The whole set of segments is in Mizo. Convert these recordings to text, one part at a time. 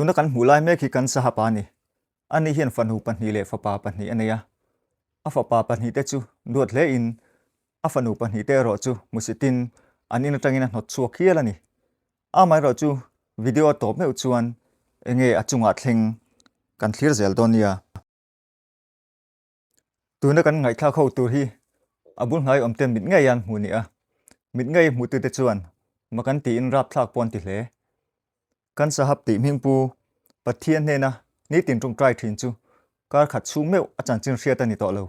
Tuna kan hmuh lai mek hi kan sahapa a ni. Ani hian fanu pahnih leh fapa pahnih a nei a. A fapa pahnihte chu duat hle in a fanu pahnihte erawh chu hmusitin an in atangin a hnawt chhuak hial a ni. Amaherawh chu video a tawp meuh chuan enge a chungah thleng kan thlir zel dawn nia. Tuna kan ngaihthlak ho tur hi a bul hnai awm ten mit ngei an hmuh ni a, mit ngei hmuhtute chuan mak an tiin rapthlak pawh an ti hle. Kan sahap tih hmingpu Pathian hnena nitin tawngtai thin chu kar khat chhung meuh a chanchin hriat a ni tawh lo.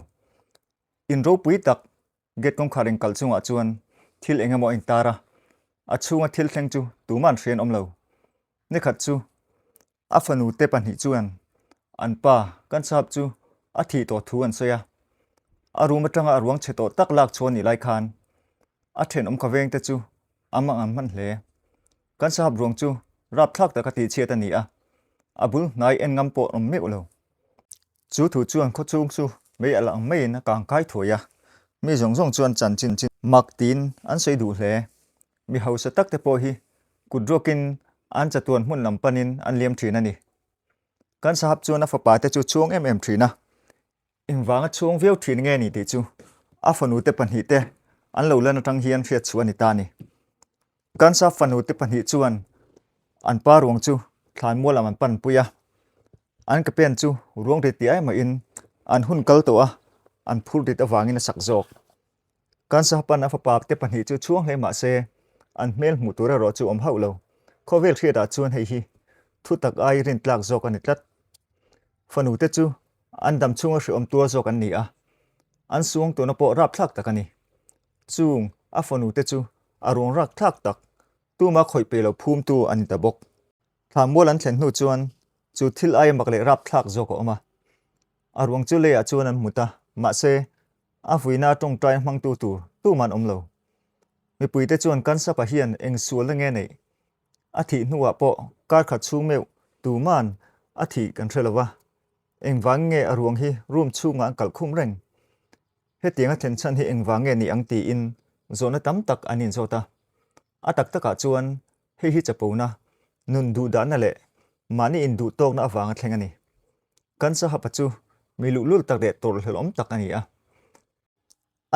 In ropui tak gate kawngkhar inkalh chungah chuan thil eng emaw a intar a, a chhunga thil thleng chu tuman hrian awm lo. Nikhat chu A fanu te pahnih chuan an pa kan sahap chu a thih tawh thu an sawi a, a room atanga a ruang chhe tawh tak lak chhuah nih lai khan a thenawm ka veng te chu a mang an hman hle. Kan sahap ruang chu rapthlak taka tihchhiat a ni a, a bul hnai en ngam pawh awm meuh lo. Chu thu chuan khawchhung chu mei alh ang maiin a kang kai thuai a, mi zawng zawng chuan chanchin mak tiin an sawi duh hle. Mi hausa tak te pawh hi kut ruakin an chatuan hmun lam panin an liam thin a ni. Kan sahap chuan a fapa te chu chhuang em em thin a, engvanga chhuang viau thin nge ni tih chu a fanu te pahnih te an lo lan atang hian hriat chhuah a ni ta a ni. Kan sahap fanu te pahnih chuan an pa ruang chu thlanmual lam an panpui a, an ke pen chu ruang rit ti ai mahin an hun kal tawh a, an phur rit avangin a sak zawk. Kan sahapan a fapa te pahnih chu chhuang hle mah se, an hmel hmuh tur erawh chu awm hauh lo. Khawvel hriatah chuan hei hi thu tak ai rin tlak zawk a ni tlat. Fanu te chu an dam chhunga hreawm tuar zawk an ni a, an suang tuna pawh rapthlak tak a ni. Chung a fanu te chu a ruang rakthlak tak, tuma khawih pe lo phumtu a ni ta bawk. Thlanmual an thlen hnu chuan chu thil aia mak leh rapthlak zawk a awm a. A ruang chu leiah chuan an hmu ta, mahse A vuina tawngtai hmangtu tur tuman awm lo. Mipuite chuan Kansapa hian eng sualna nge neih? A thih hnuah pawh kar khat chhung meuh tuman a thih kan hre lo va. Engvang nge a ruang hi room chhungah an kalh khum reng? Hetiang a thlen chhan hi engvang nge ni ang tiin zawhna tam tak an inzawt a. A tak takah chuan hei hi chapona, nun duhdahna leh mahni induhtawkna avanga thleng a ni. Kan sahapa chu mi luhlul tak leh tawrhhlelhawm tak a ni a.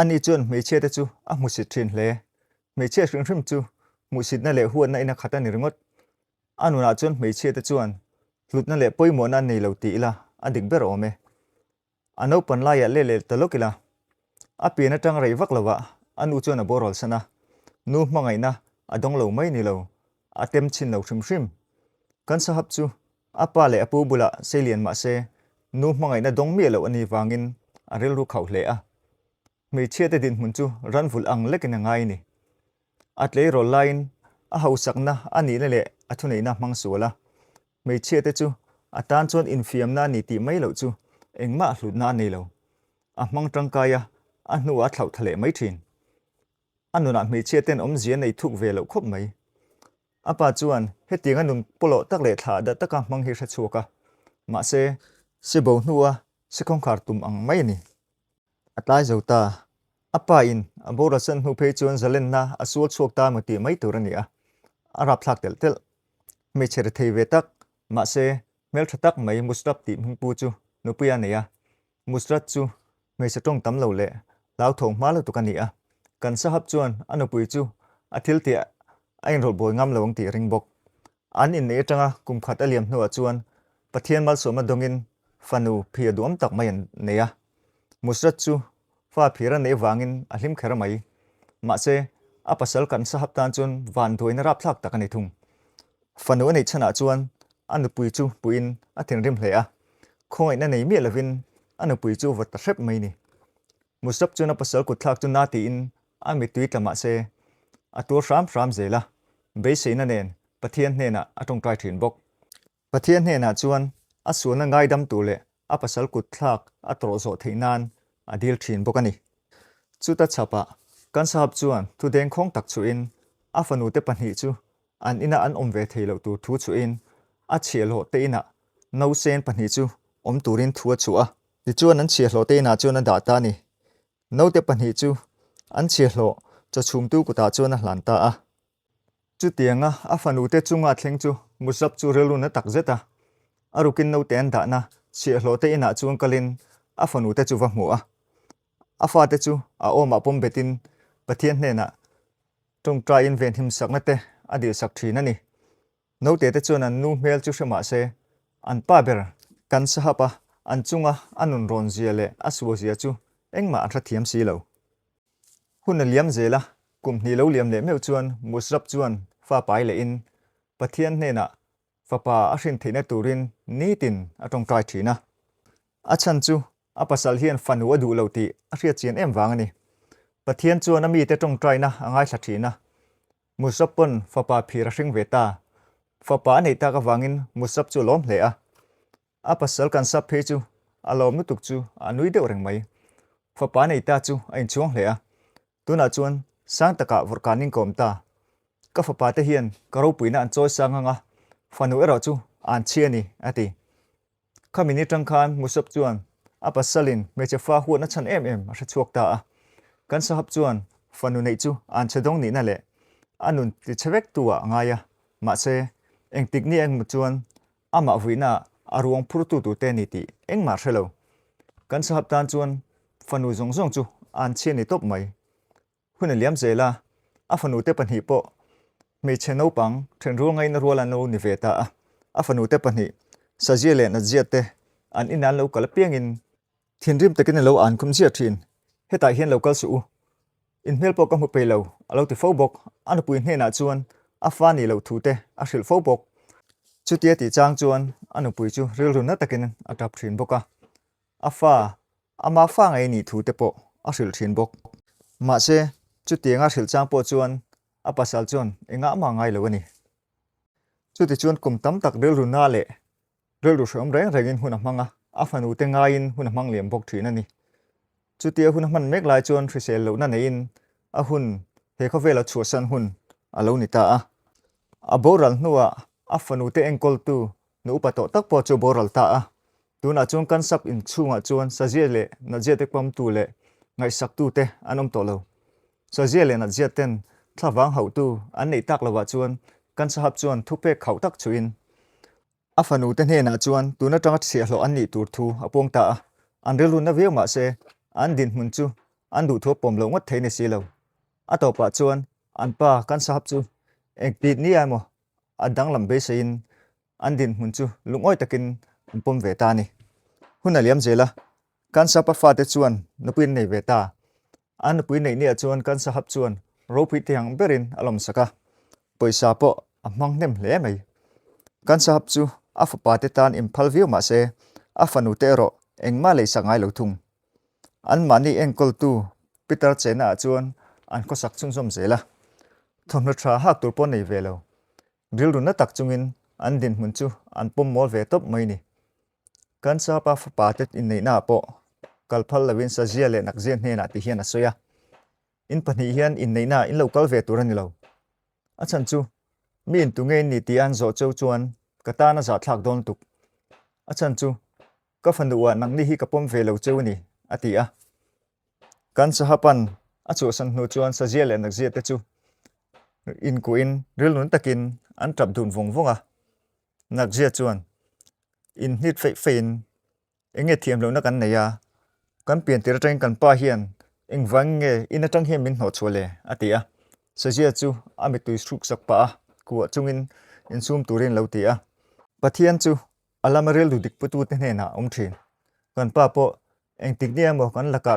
Ani chuan hmeichhia te chu a hmusit thin hle. Hmeichhia hrim hrim chu hmuhsitna leh huatna in a khat a ni ringawt. A nunah chuan hmeichhia te chuan hlutna leh pawimawhna an nei lo ti ila a dik ber awm e. A naupan laiah leh leh ta lawk ila. A pian atang rei vak lovah a nu chuan a boral san a, nu hmangaihna a dawng lo mai ni lo, a tem chhin lo hrim hrim. Kan sahap chu a pa leh a pu bulah sei lian mah se nu hmangaihna dawng miah loh a nih vangin a rilru khauh hle a. Hmeichhiate dinhmun chu ran vulh ang lekin a ngai a ni. A tleirawl laiin a hausakna a nihna leh a thuneihna hmang sual a, Hmeichhia te chu a tan chuan infiamna a ni tih mai loh chu engmah hlutna a nei lo. A hmang tangkai a, a hnuah a thlauh tha leh mai thin. A nunah hmeichhia ten awmzia nei thuk ve loh khawp mai. A pa chuan hetianga nun pawlawh tak leh thlah dah taka hmang hi hre chhuak a, mahse, sibo hnua sikhawngkhar tum ang mai a ni. A tlai zo ta. A pa in a boral san hnu phei chuan zalenna a sual chhuak ta emaw tih mai tur a ni a, a rapthlak telh telh. Hmeichhe rethei ve tak, mahse hmeltha tak mai Musrap tih hmingpu chu nupui a nei a. Musrat chu hmeichhe tawng tam lo leh hlauthawng hma lutuk a ni a, kan sahap chuan a nupui chu a thil tih a inrawlh buai ngam lo ang tih a ring bawk. An inneih atanga kum khat a liam hnuah chuan Pathian malsawmna dawngin fanu phir duhawm tak mai an nei a. Musrat chu fa phir a neih vangin a hlim kher mai. Mahse, a pasal kan sahap tan chuan vanduaina rapthlak tak a ni thung. Fanu a neih chhanah chuan a nupui chu puiin a thinrim hle a, khawngaihna nei miah lovin a nupui chu vaw ta hrep mai ni. Musrap chuan a pasal kutthlak chu na tiin a mittui tla mah se, a tuar hram hram zel a, beiseina nen Pathian hnenah a tawngtai thin bawk. Pathian hnenah chuan a sualna ngaidam tur leh a pasal kutthlak a tawrh zawh theih nan a dil thin bawk a ni. Chuta chhapah kan sahap chuan thu dengkhawng tak chhuahin a fanute pahnih chu an ina an awm ve thei loh tur thu chhuahin a chhiahhlawh te inah nausen pahnih chu awm turin thu a chhuah a. Tichuan an chhiahhlawh te inah chuan a dah ta a ni. Naute pahnih chu an chhiahhlawh chawchhumtu kutah chuan a hlan ta a. Chutianga a fanute chunga thleng chu Musab chu rilru na tak zet a, a rukin naute an dahna chhiahhlawh te inah chuan kalin a fanu te chu va hmu a. A fate chu a awmah pawm betin Pathian hnenah tawngtaiin venhimsakna te a dilsak thin a ni. Naute te chuan an nu hmel chu hre mah se, an pa ber kan sahap a, an chunga a nun rawn zia leh a sual zia chu engmah an hrethiam si lo. Hun a liam zel a, kum hnih lo liam leh meuh chuan Musrap chuan fa pai lehin Pathian hnenah fapa a hrin theihna turin nitin a tawngtai thin a. A chhan chu a pasal hian fanu a duh lo tih a hriat chian em vang a ni. Pathian chuan a mite tawngtaina a ngaithla thin a, Musab pawn fapa phir a hring ve ta. Fapa a neih tak avangin Musab chu a lawm hle a. A pasal kan sap phei chu a lawm lutuk chu a nui deuh reng mai. Fapa nei ta chu a inchhuang hle a. Tunah chuan sang takah vawrhkan in ka awm ta. Ka fapa te hian ka ropuina an chawi sang ang a, fanu erawh chu an chhi a ni, a ti. Khami ni tang khan Musab chuan a pasalin hmeichhe fa huatna chhan em em a hre chhuak ta a. Kan sahab chuan fanu neih chu an chhe dawng nihna leh a nun tichhe vek tu ah a ngai a. Mahse, engtik ni engmaw chuan Amah vuihna a ruang phurtu turte a ni tih engmah hre lo. Kan sahab tan chuan fanu zawng zawng chu an chhia ni tawp mai. Hun a liam zel a, a fanute pahnih pawh hmeichhe naupang thenrual ngaihna rual an lo ni ve ta a. A fanute pahnih Sazia leh Natzia te an inah an lo kal apiangin Thinrim takin a lo an khum ziah thin. Hetah hian lo kal suh u. In hmel pawh ka hmu pei lo, a lo ti fo bawk. A nupui hnenah chuan a fa nih loh thu te a hrilh fo bawk. Chutia tih chang chuan a nupui chu rilru na takin a tap thin bawk a. A fa, ama fa ngei nih thu te pawh a hrilh thin bawk. Mahse, chutianga hrilh chang pawh chuan a pasal chuan engah mah ngai lo a ni. Chutichuan kum tam tak rilru na leh Rilru hreawm reng rengin hun a hmang a, a fanute ngaiin hun a hmang liam bawk thin a ni. Chutia hun a hman mek lai chuan hrisel lohna neiin a hun he khawvela chhuahsan hun a lo ni ta a. A boral hnuah a fanute enkawltu nu upa tawh tak pawh chu a boral ta a. Tunah chuan kan sap inchhungah chuan Sazia leh Nazia te pawmtu leh ngaihsaktute an awm tawh lo. Sazia leh Nazia ten thlavang hauhtu an neih tak lovah chuan kan sahab chuan thupek khauh tak chuhin A fanu te hnenah chuan tun atanga chhiahhlawh an nih tur thu a puang ta a, an rilru na viau mah se an dinhmun chu an duhthu a pawm loh ngawt thei ni si lo. A tawpah chuan an pa kan sahab chu engtit ni emaw a danglam beiseiin an dinhmun chu lungawi takin an pawm ve ta a ni. Hun a liam zel a, kan sapa fate chuan nupui an nei ve ta. A nupui neih niah chuan kan sahab chuan ropui te ang berin a lawmsak a, pawisa pawh a hmang hnem hle mai. Kan sahab chu a fapa te tan inphal viau mah se a fanu te erawh engmah leisak ngai lo thung. Anmahni enkawltu Peter chena ah chuan an khawsak chhunzawm zel a, thawmhnaw tha hak tur pawh nei ve lo. Rilru na tak chungin an dinhmun chu an pawm mawl ve tawp mai ni. Kan Sapa fapa te inneihnaah pawh kal phal lovin Sazia leh Nakzia hnenah ti hian a sawi a, In pahnih hian inneihnaah in lo kal ve tur a ni lo. A chhan chu mi in tunge in ni tih a an zawh cheu chuan ka tan a zahthlak dawn lutuk. A chhan chu ka fanu ah nangni hi ka pawm ve lo cheu a ni, a ti a. Kan Sahapan a chhuahsan hnu chuan Sazia leh Nakzia te chu inkuahin rilnun takin an tap dun vawng vawng a. Nakzia chuan inhnit feih feihin eng nge thiam lohna kan nei a, kan pian tir atangin kan pa hian engvang nge in atang hian min hnawh chhuah le? a ti a. Sazia chu a mittui hruk sak pah a, kuah chungin insum turin a lo ti a. Pathian chu a lama rilru dik putute hnenah a awm thin. Kan pa pawh Engtik nia emaw kan lakah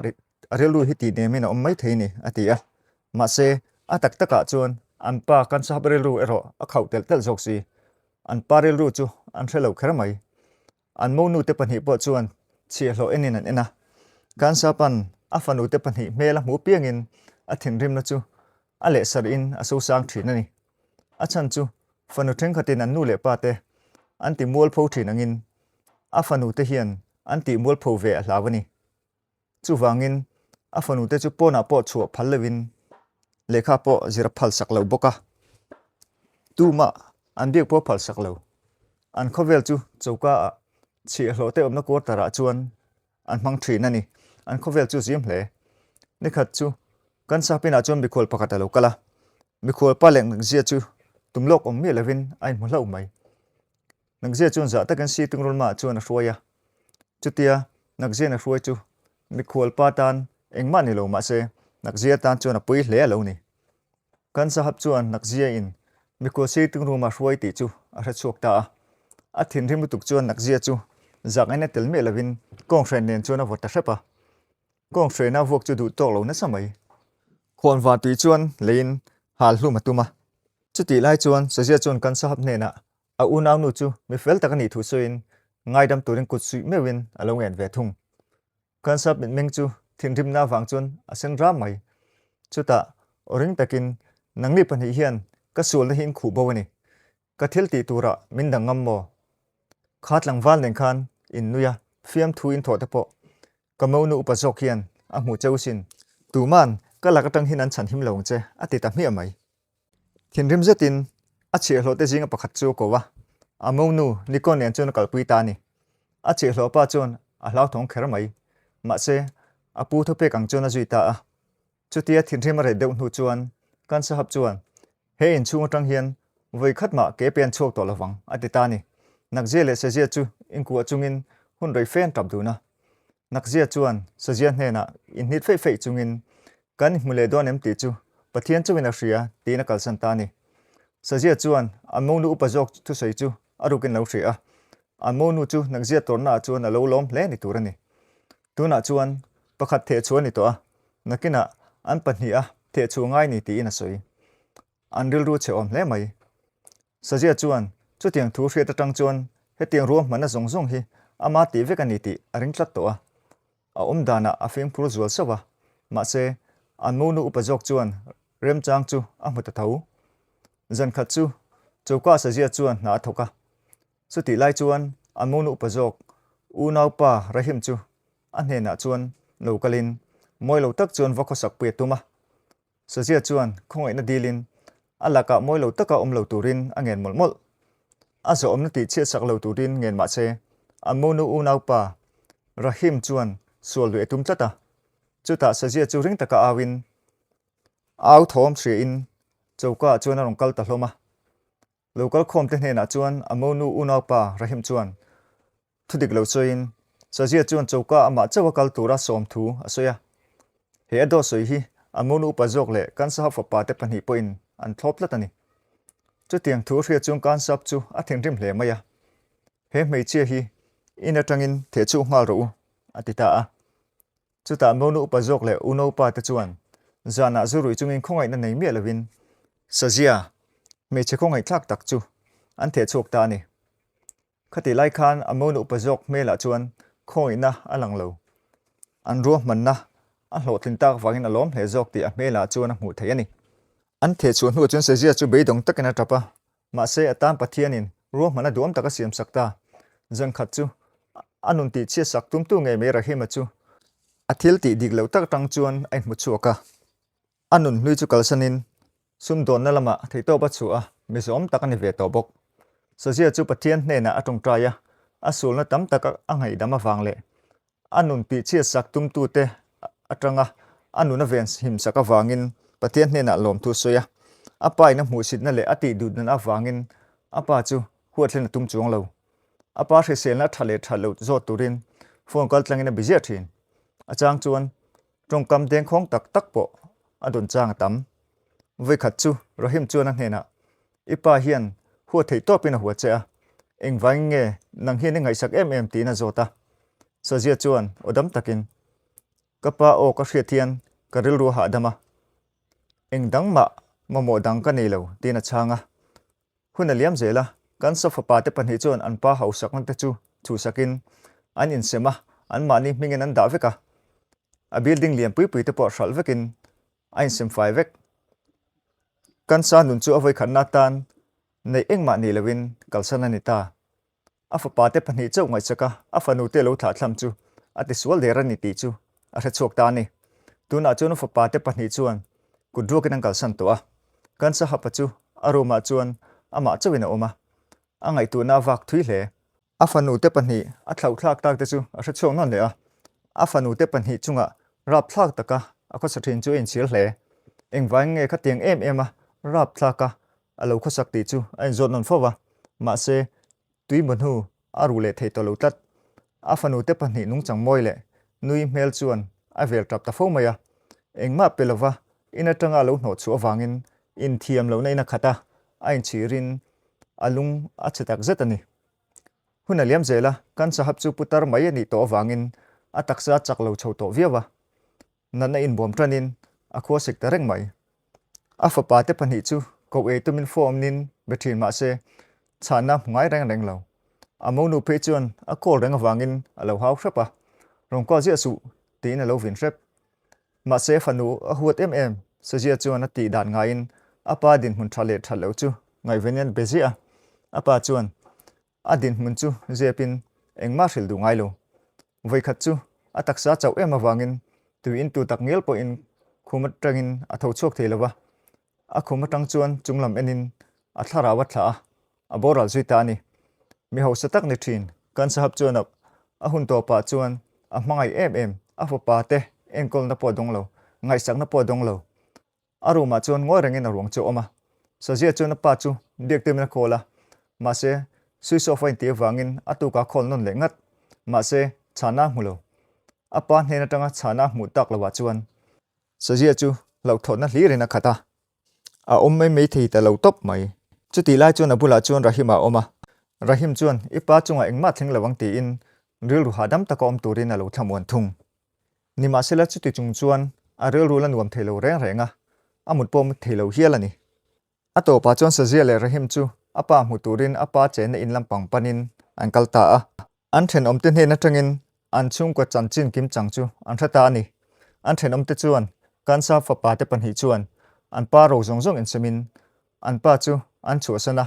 a rilru hi tih nemin a awm mai thei ni, a ti a. Mahse, a tak takah chuan an pa kan sahab rilru erawh a khauh telh telh zawk si. An pa rilru chu an hre lo kher mai. An monute pahnih pawh chuan chhiahhlawh enin an en a. Kan sapan a fanute pahnih hmel a hmuh piangin a thinrimna chu a leh sarhin a sosang thin a ni. A chhan chu fanu thenkhatin an nu leh pate an ti mualpho thin angin a fanute hian an tih mualpho ve a hlau a ni. Chuvangin a fanute chu pawnah pawh chhuah phal lovin lehkha pawh zir a phal sak lo bawk a. Tumah an biak pawh a phal sak lo. An khawvel chu choka ah chhiahhlawh te awmna quarter ah chuan an hmang thin a ni. An khawvel chu zim hle. Nikhat chu kan sapinah chuan mikhual pakhat a lo kal a. Mikhual pa leh ngakzia chu tum lawk awm miah lovin a inhmu hlauh mai. Nakzia chuan zah takin sitting room-ah chuan a hruai a. Chutia Nakzia'n a hruai chu mikhual pa tan engmah ni lo mahse Nakzia tan chuan a pui hle a lo ni. Kan sahab chuan Nakzia-in mikhual sitting room-a hruai tih chu a hre chhuak ta a. A thinrim lutuk chuan Nakzia chu zak ngaina tel miah lovin kawnghren nen chuan a vaw ta hrep a. Kawnghrena vuak chu duh tawk lo nasa mai. Khawnva tui chuan leiin hal hlum a tum a. Chutih lai chuan Sazia chuan kan sahab hnenah a unaunu chu mi fel tak a nih thu sawiin ngaidam turin kut suih meuhin a lo ngen ve thung. Kan sahab mitmeng chu thinrimna avang chuan a sen ram mai. Chutah aw ring takin, Nangni pahnih hian ka sualna hi in khuh bo a ni. Ka thil tih turah min dang ngam maw? Kha tlangval nen khan in nui a, fiamthu in thawh te pawh ka monu upa zawk hian a hmu cheu sin. Tuman ka lak atang hin an chhan him lo ang che, a ti ta hmiah mai. Thinrim zetin a chhiahhlawh te zinga pakhat chu a ko a, a monu Nikon nen chuan a kalpui ta a ni. A chhiahhlawh pa chuan a hlauthawng kher mai, mahse a pu thupek ang chuan a zui ta a. Chutia thinrim a reh deuh hnu chuan Khan Sahab chuan, He inchhung atang hian vawi khat mah ke pe an chhuak tawh lovang, a ti ta a ni. Nakzia leh Sazia chu inkuah chungin hun rei fe an tap dun a. Nakzia chuan Sazia hnenah inhnit feih feih chungin, Kan inhmu leh dawn em tih chu Pathian chauhin a hria, tiin a kalsan ta a ni. Sazia chuan a monu upa zawk thusawi chu a rukin lo hria a. A monu chu Nakzia tawrhnaah chuan a lo lawm hle ni tur a ni. Tunah chuan pakhat theh chhuah a ni tawh a, nakinah an pahniha theh chhuah ngai ni tiin a sawi. An rilru chhe awm hle mai. Sazia chuan chutiang thu hriat atang chuan hetiang ruahmanna zawng zawng hi ama tih vek a ni tih a ring tlat tawh a. A awm danah a fimkhur zual sauh a, mahse an monu upa zawk chuan remchang chu a hmu ta tho. Zankhat chu choka Sazia chuan hna a thawk a, Chutih lai chuan a monu upa zawk unaupa Rahim chu a hnenah chuan lo kalin mawi lo tak chuan va khawsak pui a tum a. Sazia chuan khawngaihna dilin a lakah mawi lo taka awm lo turin a ngen mawlh mawlh. A zawhawmna tih chhiatsak lo turin ngen mah se a monu unaupa Rahim chuan sual duih a tum tlat a. Chutah Sazia chu ring taka auin au thawm hriain choka ah chuan a rawn kal ta hlawm a. Lo kal khawmte hnenah chuan a monu unaupa Rahim chuan thu dik lo sawiin Sazia chuan choka amah chauh a kal tura sawm thu a sawi a. He a dawt sawi hi a monu upa zawk leh Kansahab fapa te pahnih pawhin an thlawp tlat a ni. Chutiang thu a hriat chuan Kansahab chu a thinrim hle mai a. He hmeichhia hi in atangin theh chhuak nghal rawh u, a ti ta a. Chutah monu upa zawk leh unaupa te chuan zanah zu rui chungin khawngaihna nei miah lovin Sazia, hmeichhe khawngaihthlak tak chu an theh chhuak ta a ni. Khatih lai khan a monu upa zawk hmelah chuan khawngaihna a lang lo. An ruahmanna a hlawhtlin tak vangin a lawm hle zawk tih a hmelah chuan a hmuh theih a ni. An theh chhuah hnuah chuan Sazia chu beidawng takin a tap a, Mahse, a tan Pathianin ruahmanna duam tak a siam sak ta. Zankhat chu a nun tih chhiat sak tumtu ngei mai Rahima chu a thil tih dik loh tak atang chuan a inhmu chhuak a. A nun hlui chu kalsanin sumdawnna lamah theihtawp a chhuah a, mizawm tak a ni ve tawh bawk. Sazia chu Pathian hnenah a tawngtai a, a sualna tam tak a ngaihdam avang leh A nun tihchhiat sak tumtute atanga a nun a ven himsak avangin Pathian hnenah lawmthu a sawi a. A pa in a hmuhsitna leh a tihduhdan avangin a pa chu huathlen a tum chuang lo. A pa hriselna a tha leh tha lo zawt turin phone kal tlangin a bi ziah thin. A chang chuan tawngkam dengkhawng tak tak pawh a dawn chang a tam. Vawikhat chu Rahim chuan a hnenah I pa hian hua theih tawpin a hua che a, engvangin nge nang hian i ngaihsak em em tiin a zawt a. Sazia chuan aw dam takin, Ka pa aw ka hriat hian ka rilru a hahdam a, eng dang mah mamawh dang ka nei lo tiin a chhang a. Hun a liam zel a, kan sawfapa te pahnih chuan an pa hausakna te chu chhuhsakin an insem a, anmahni hmingin an dah vek a. A building lian pui pui te pawh hralh vekin a insem fai vek. Kansa nun chu a vawikhatna atan neih engmah ni loin kalsan a ni ta. A fapa te pahnih chauh ngaihsak a, a fanu te lo thlahthlam chu a tisual der a ni tih chu a hre chhuak ta a ni. Tunah chuan a fapa te pahnih chuan kut ruakin an kalsan tawh a. Kansa hapa chu a room ah chuan amah chauhin a awm a, a ngaihtuahna a vak thui hle. A fanu te pahnih a thlauhthlak tak te chu a hre chhuak nawn leh a, a fanu te pahnih chungah rapthlak taka a khawsa thin chu a inchhir hle. Engvangin nge khatiang em em a rapthlak a a lo khawsak tih chu a inzawt nawn fo va, mahse. Tui maw hnu a ruh leh thei tawh lo tlat. A fanute pahnih nungchang mawi leh nui hmel chuan a vel tap ta fo mai a. Engmah pe lova in atanga a lo hnawh chhuah avangin inthiam lohna in a khat a, a inchhirin a lung a chhe tak zet a ni. Hun a liam zel a, kan sahab chu putar mai a nih tawh avangin a taksa a chak lo chho tawh viau a. Natna inbawm tanin a khua sik ta reng mai. A fapa te pahnih chu koh ei tumin form nin be thin mah se chhanna hmu ngai reng reng lo. A monu phei chuan a call reng avangin a lo hau hrep a, rawn call ziah suh tiin a lo vin hrep. Mahse fanu a huat em em Sazia chuan a tih dan ngaiin a pa dinhmun tha leh that loh chu ngaihven in a be ziah a. A pa chuan a dinhmun chu zepin engmah hrilh duh ngai lo. Vawikhat chu a taksa chauh em avangin tui intu tak ngial pawhin khum atangin a tho chhuak thei lo va, a khum atang chuan chunglam enin a thlarau a thlah a, a boral zui ta a ni. Mi hausa tak ni thin, kan sahab chuan a hun tawpah chuan a hmangaih em em, a fapa te enkawlna pawh a dawng lo, ngaihsakna pawh a dawng lo. A room ah chuan ngawi rengin a ruang chu a awm a. Sazia chuan a pa chu biak tumin a call a, mahse switch off a intih avangin a tukah a call nawn leh ngat. Mahse chhana a hmu lo. A pa hnen atanga chhana a hmuh tak loh ah chuan Sazia chu hlauhthawhna hlirin a khat a, a awm mai mai thei ta lo tawp mai. Chutih lai chuan a bulah chuan Rahim a awm a, Rahim chuan i pa chungah engmah thleng lo ang tiin rilru hahdam taka awm turin a lo thlamuan thung. Nimahsela chuti chung chuan a rilru la nuam thei lo reng reng a, a mut pawh mut thei lo hial a ni. A tawpah chuan Sazia leh Rahim chu a pa hmu turin a pa chenna in lampang panin an kal ta a. An thenawmte hnen atangin an chhungkaw chanchin kimchang chu an hre ta a ni. An thenawmte chuan Kansa fapa te pahnih chuan an pa ro zawng zawng insemin an pa chu an chhuahsan a,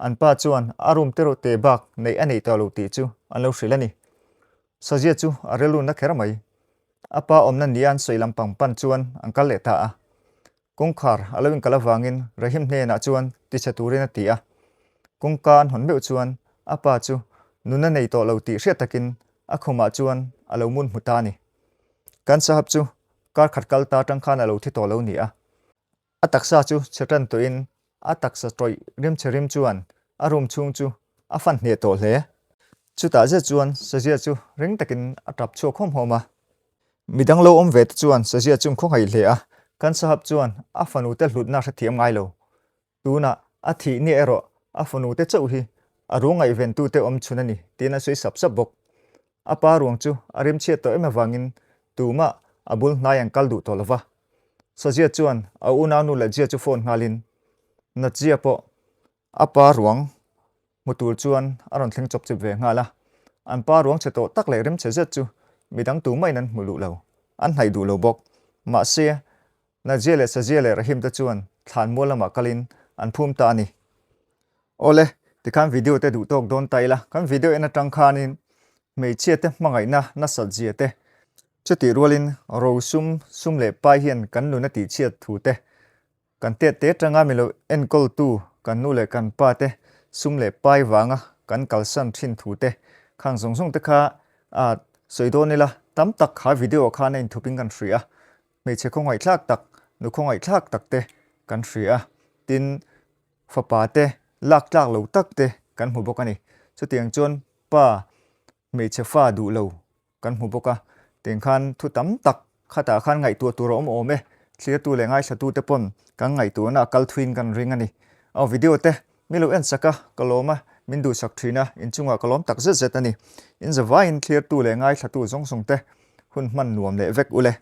an pa chuan a room te reuh te bak neih a nei tawh lo tih chu an lo hrilh a ni. Sazia chu a rilru na kher mai. A pa awmna nia an sawi lampang pan chuan an kal leh ta a. Kawngkhar a lo inkal avangin Rahim hnenah chuan tichhe turin a ti a. Kawngka an hawn meuh chuan a pa chu nuna nei tawh lo tih hriat takin a khumah chuan a lo mun hmu ta a ni. Kan sahab chu kar khat kal ta atang khan a lo thi tawh lo ni a. A taksa chu chhe tan tawhin a taksa tawih rimchhe rim chuan a room chhung chu a fan hneh tawh hle. Chutah zet chuan Sazia chu ring takin a tap chhuak hawm hawm a. Midang lo awm ve te chuan Sazia chu khawngaih hle a, kan sahab chuan a fanu te hlutna a hrethiam ngai lo. Tunah a thih ni erawh a fanu te chauh hi a ruang ngaihventute awm chhun a ni tiin a sawi sap sap bawk. A pa ruang chu a rimchhiat tawh em avangin tumah a bul hnai an kal duh tawh lo va. Sazia chuan a unaunu Lajia chu phone nghalin Natzia pawh a pa ruang hmu tur chuan a rawn thleng chawp chip ve nghal a. An pa ruang chhe tawh tak leh rimchhe zet chu midang tumahin an hmu luh lo, an hnaih duh lo bawk. Mahse, Najia leh Sazia leh Rahim te chuan thlanmual lamah kalin an phum ta a ni. Awle, tikhan video te duh tawk dawn ta ila, kan video en atang khanin hmeichhia te hmangaihna nasat zia te, chutih rualin rosum, sum leh pai hian kan nun a tihchhiat thu te, kan tet te atanga mi lo enkawltu kan nu leh kan pa te sum leh pai vanga kan kalsan thin thu te, khang zawng zawng te kha sawi dawn ila, tam tak kha video ah khan a inthupin kan hria a. Hmeichhe khawngaihthlak tak, nu khawngaihthlak tak te kan hria a, tin fapa te lak tlak lo tak te kan hmu bawk a ni. Chutiang chuan pa hmeichhe fa duh lo kan hmu bawk a, tiang khan thu tam tak khatah khan ngaihtuah tur a awm awm e, thlirtu leh ngaithlatu te pawn kan ngaihtuahna a kal thuin kan ring a ni. Aw video te mi lo en sak a, ka lawm a, min duhsak thin a, inchungah ka lawm tak zet zet a ni. In zavaiin thlirtu leh ngaithlatu zawng zawng te hun hman nuam leh vek ule.